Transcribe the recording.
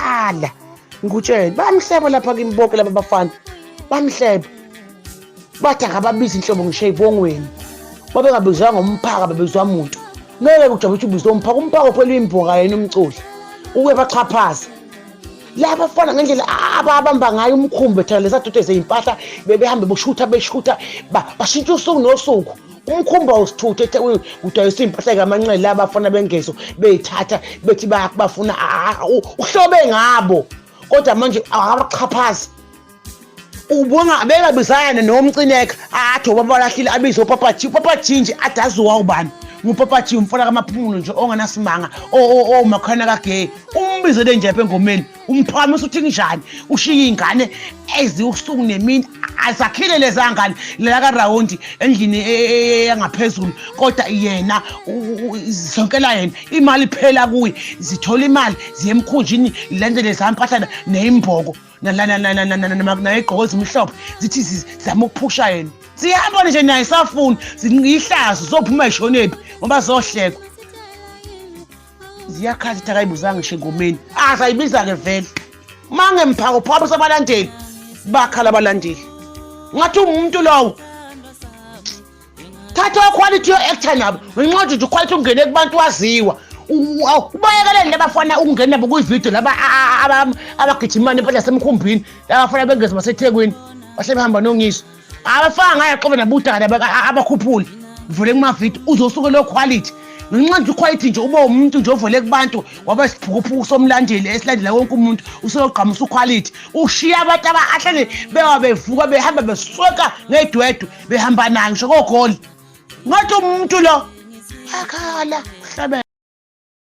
Bayakhala, ngikutshele, bayamhleba lapha kimi bonke laba bafana, bamhleba, bathi akababizi inhlobo ngisho ey'bongweni. Babengabizwanga umphaka, babizwa muntu. Ngeke kujabule ukuthi ubizwe umphaka, umphaka phela uyimbonga yena umculi, uke baxhaphaze laba bafana ngendlela ababamba ngayo umkhumbi, bethela leza dodo zeyimpahla, bebehambe beshutha beshutha, bashintsha usuku nosuku. Umkhumbi awusithuthe eThekwini, kudayisa iy'mpahla kamanxele, laba bafana bengezo beyithatha, bethi bafuna uhlobe ngabo, kodwa manje akabaxhaphazi. Ubonga bengabizana nomcineka, athi obabalahlile, abize upapa G, upapa G nje athi aziwa ubani ngupapa G, umfana kamaphumulo nje ongenasimanga, omakhwana kagay, umbizele nje apha engomeni, umphakamisa uthi kunjani, ushiye iy'ngane eziwusuku nemini, azakhile leza ngane lela karawundi endlini yangaphezulu, kodwa yena zonkela yena imali iphela kuye, zithola imali ziye emkhunjini, lento lezampahlana neyimboko nayigqoko ezimhlophe, zithi zizama ukuphusha yena, zihamba nje naye safuna ihlazo, zophuma ishonephi ngoba zohlekwa. Ziyakhala, ithi akayibuzanga ngisho engomeni, azayibiza-ke vele mangemphako phambi sabalandeli, bakhala abalandeli ngathi umuntu lowo. Thatha quality yo-actor nabo ngenxa nje quality ungene kubantu waziwa, ubayekelele labafana ukungena nabo kwividiyo, laba abagijimane impahla yasemkhumbini, labafana bengezi baseThekwini bahle behamba nongiso, abafana ngaye axobe nabudala, abakhuphule vele kumavidiyo, uzosuke lo quality ngenxa nje uquality nje ube umuntu nje ovele kubantu waba isiphukuphuku somlandeli esilandela wonke umuntu, useyogqamisa uquality, ushiya abantu abahlale bewa bevuka behamba besweka ngedwedwe, behamba nayo ngisho kogoli, ngathi umuntu lo akhala uhlabela.